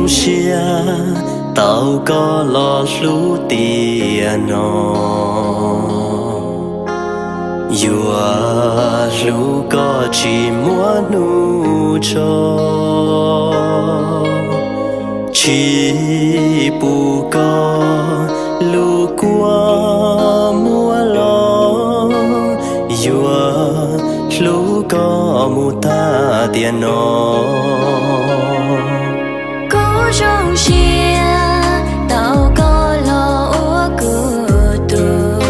Zoo siab tau koj los hlub tiam no, yuav hlub koj tsis muaj hnub tso. Tsis pub koj lub kua muab los, yuav hlub koj mus tag tiam no. Kuv zoo siab tau koj los ua kuv tug,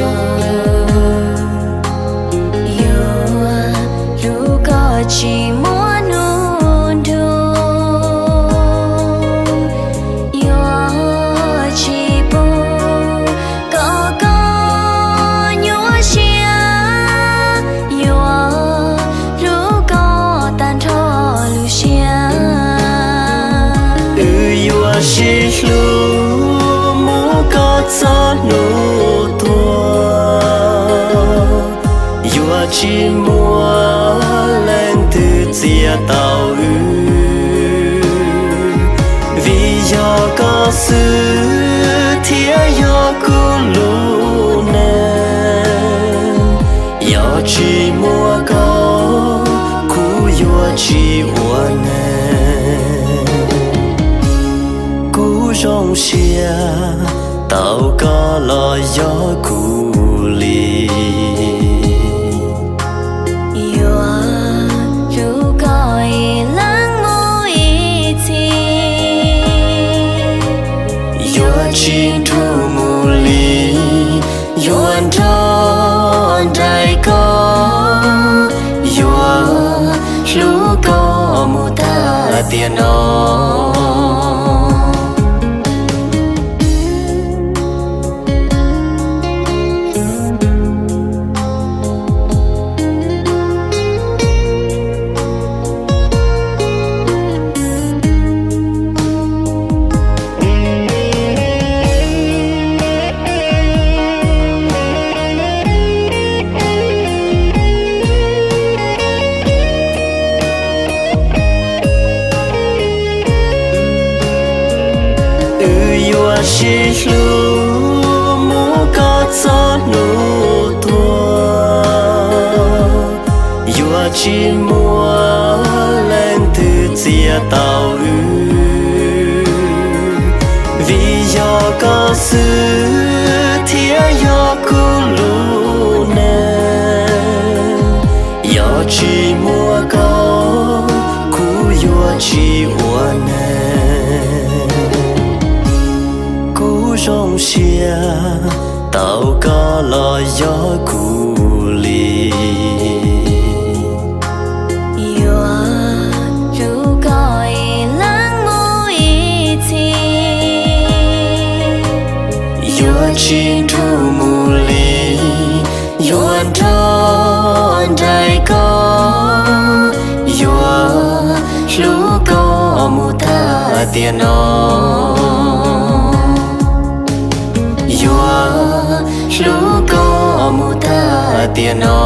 yuav hlub koj tsis muaj hnub nrug, yuav tsis pub kom koj nyuaj siab, yuav hlub koj tag nrho lub siab. Wb yuav sib hlub mus kom txog hnub tuag, yuav tsis muaj leej twg txiav tau wb, vim yog koj xwb thiaj yog kuv lub neej. Yog tsis muaj koj, kuv yuav tsis ua neeg. Kuv zoo siab tau koj los yog kuv li, yuav hlub koj ib leeg mus ib txhis, yuav tsis nrug mus li, yuav nrog nraim koj, yuav hlub koj mus tag tiam no. Wb yuav sib hlub mus kom txog hnub tuag, yuav tsis muaj leej twg txiav tau wb, vim yog koj xwb thiaj yog kuv lub neej. Yog tsis muaj koj, kuv yuav tsis ua neeg. Kuv zoo siab tau koj los yog kuv li, yuav hlub koj ib leeg mus ib txhis, yuav tsis nrug mus li, yuav nrog nraim koj, yuav hlub koj mus tag tiam no, yuav hlub koj mus tag tiam no.